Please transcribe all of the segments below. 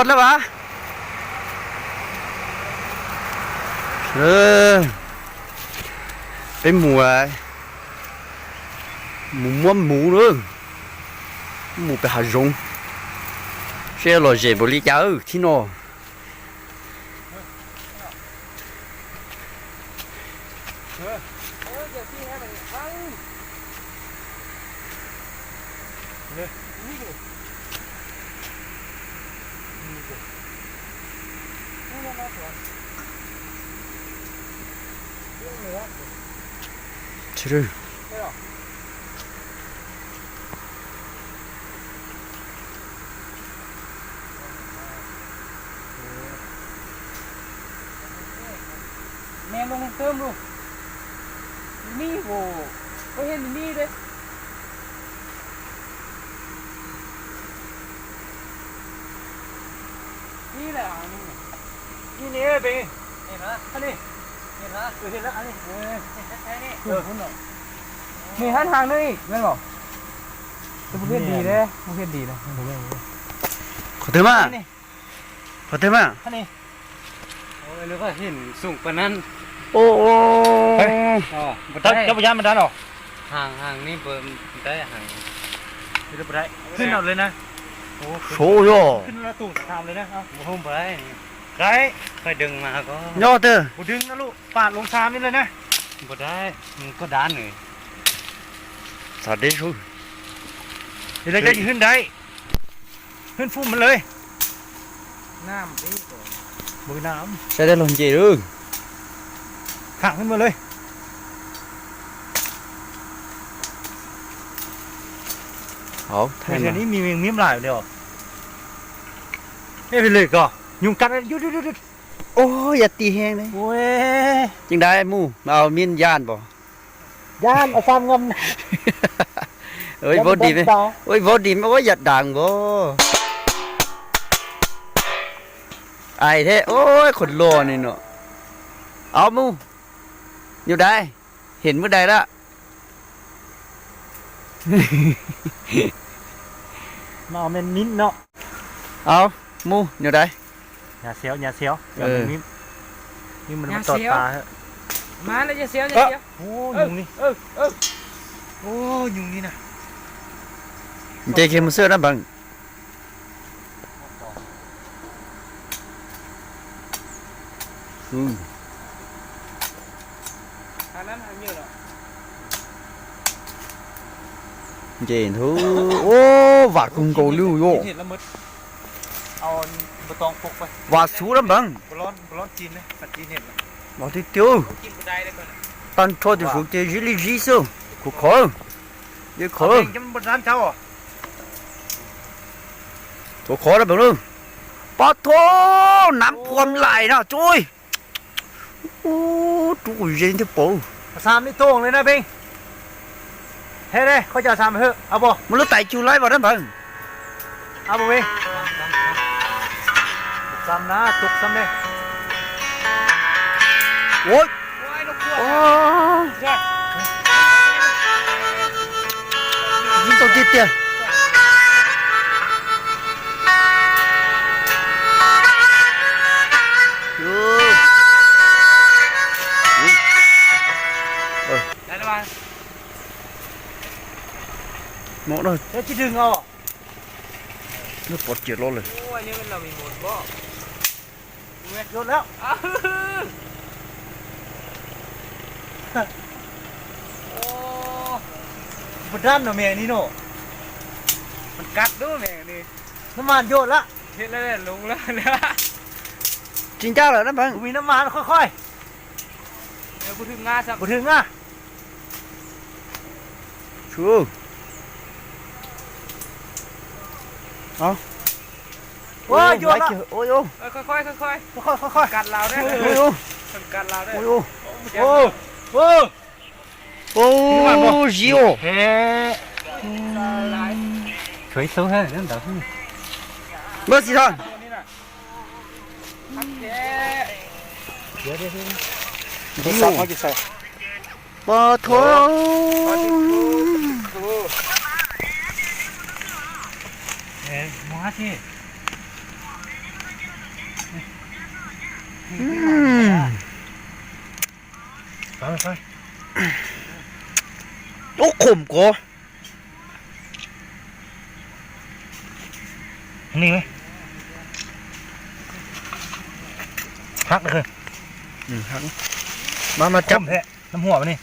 Pas lab as. Peb mus, mus muab muv na, mus pem hav zoov, seb lom zem npaum li cas thib no. Nws hab haag ne, mus thiaj dim, mus thiaj dim. Qhov twg mas? Qhov twg mas? Ua, ua, cov puas yab mas dab no. Sov yog. Nyob twg? Xav deb sub. Hwj dai, hwj fub mas lawm. Saib dab laug nce lawm. Tham hwj mas lawm. Hauv thaij mas. Ua, yam ti heev ne. Ceeb dai mus mas au miv yaj npaum. Ua ib vauv dim, ua ib vauv dim ua yam daag npaum. Ais thiab, ua qhuav los ni no. Au mus, nyuj dais, hem muaj dais lawm. Au mus, nyuj dais. Nce kiag mus xwb dab npawg. Nce nthuav, ua, vam kawg nkaus li yom. Vam xuv dab npawg. Vam tiag tiag. Tag nrho tus xuv ces zib li zib xwb. Khuv khov, zib khov. Khuv khov dab npawg lauj. Pob thaub, nab phuam lais no tsuj. Ub, rub kuv ze thiab paub. Muaj lub tais cug laib vas dab npawg. Yeej tau tiag tiag. Pov tias los lawm. Dab no me ni no. Nab mas yog lawm. Tsis ncaj lawm dab npawg. Ua, zib os. Npawg xis thas. Zib os. Pov thua. Ub, khom ko. Hab, mas mas cab nab huam ni.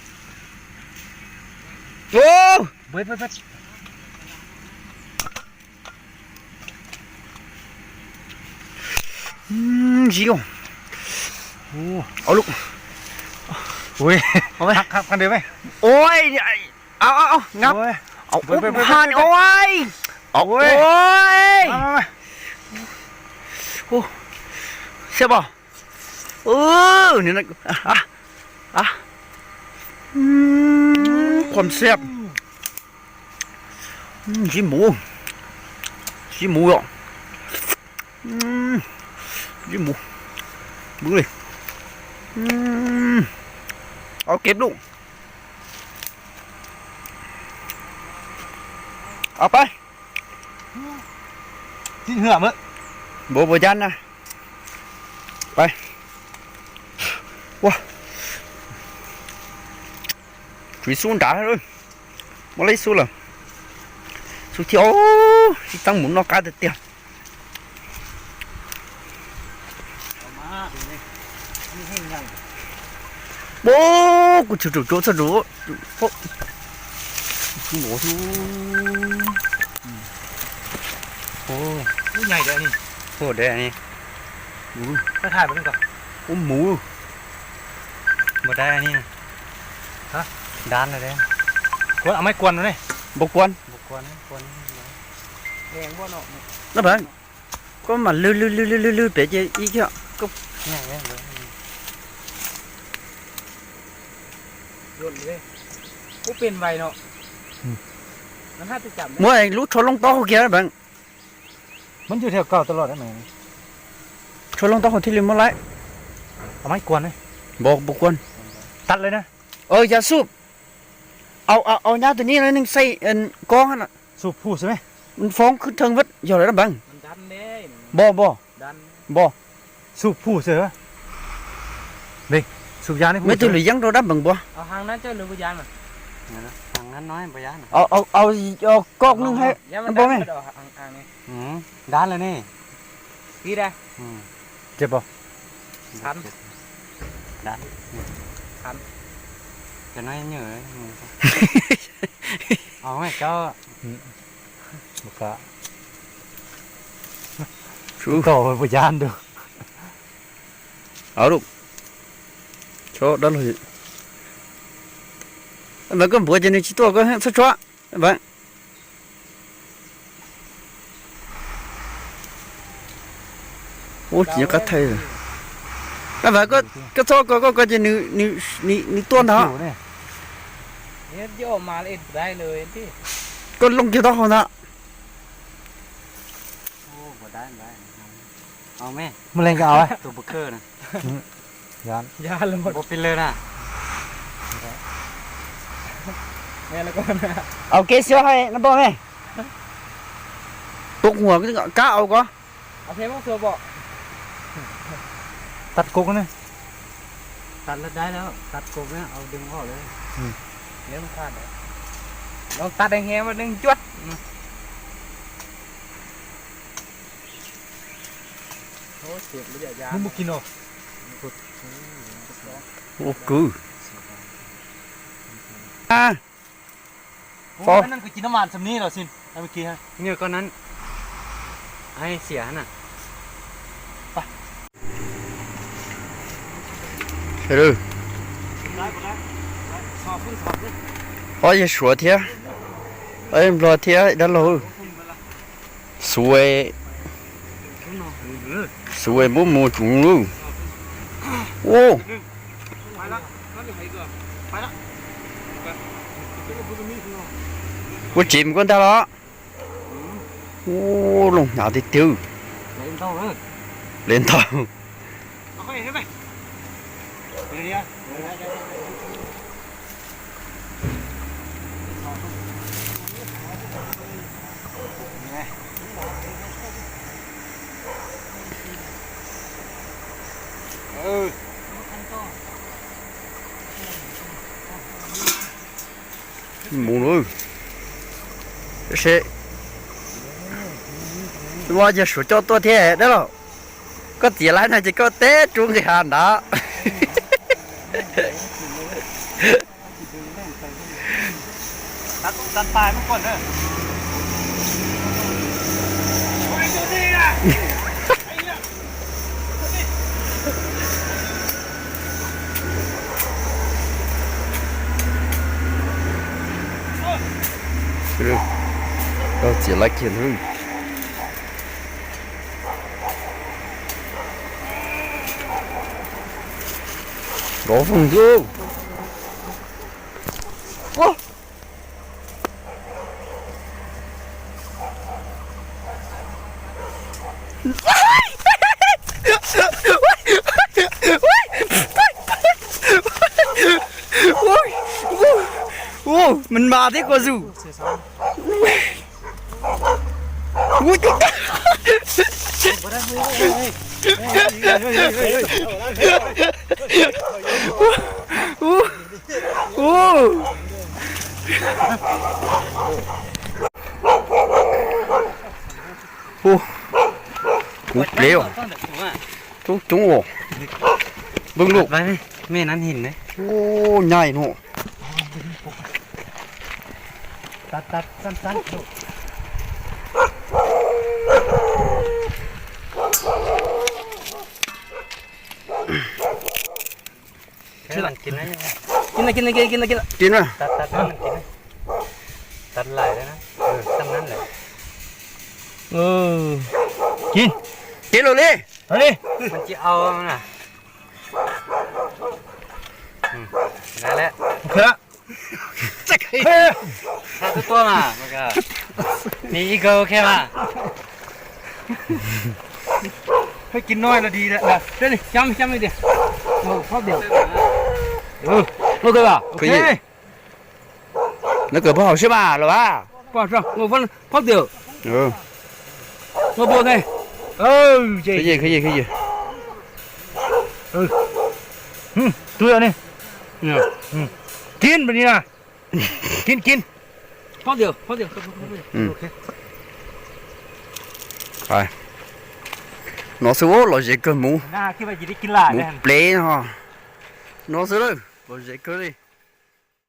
Ub, zib. Ua lub. Ua, ngab. Ub, han ua. Ua, siab pom. Qhuam siab. Zib mus, zib mus yom. Zib mus, mus li. Au, keb lub. Au, pab. Npaum puas yab na. Pab. Ua, tshuav ib xub nrad, muab lawm ib xub lawm. Xub thiab, sib txeeb mus noj qab tiag tiag. Ub, kuv tshwm rau cuab txog rau. Ub, mus. Npau kuan. Koj mam lwg lwg lwg lwg lwg pem ces ib kiag. Muab lub tsho looj taub hau kiag peem. Tsho looj taub hau thiaj li muab laib. Npau kuan. Yav xub. Au, au nyab tus ni neeg xaij kob na. Foob khwb theej vaj yog lawm na npeev. Npau, npau. Npau. Muaj ib tug lwm yeeb rau dab npeev npua. Au, koj neeg hais npau me. Ntawd koj npuav ces nws tsis tuaj, koj txhob tsuav. Ub, tsis nyob qab thaij. Koj txhob ko, koj ko ces nws tuaj ntag. Koj looj kiag taub hau ntag. Mus leej ko. Au kev xyov hais no npau me. Tus huam kab au ko. Tắt cục này. Tắt led đáy đó, tắt cục đó, ao đừng có đấy. Nếu không tắt đấy. Nó tắt anh em mà đừng chuột. Mus mus kis no. Ua kwv. Ua, koj nanv kuv cia no mas xam ni los xin. Ua kis ha. Nyuj koj nanv. Ai xiam na. Ob yog Suav thiab, ob yog Nplog thiab dab laug. Xuv, xuv muab mus tsuv lub. Ua, ua tsev mus koj ntag los. Ua, looj hnyav tiag tiag. Li ntau. Mus lawm. Seb, ua yog Suav coj tuaj thiab dab laug. Koj txiav laib no ces koj teb rub nqis hav ntawd. Koj txiav laib kiag ntag. Nrov voog xwb. Ua, mas mas thiab koj zus. Ua, kuv plev os. Coob coob os. Npwj luj. Ua, nyaij no. Kib na, kib na, kib na, kib na. Kib na. Kib. Kib lawm li. Li. Hơi kỹ năng là đi đấy. Đây này, chăm, chăm đi đi. Ngồi phát biểu. Ừ, ngồi kìa. Ok. Nó cứ bao hậu xếp mà, là ba. Bao sao? Ngồi văn phát biểu. Ừ. Ngồi buồn này. Ừ, cái gì, cái gì, cái gì? Ừ. Ừ, tôi ở đây. Ừ. Kín bên đây. Kín, kín. Phát biểu, phát biểu. Ừ. Ok. Rồi. Nó xu los dễ cơ mũ. Mũ plé ho. Nó xu lơ, los dễ cơ đi.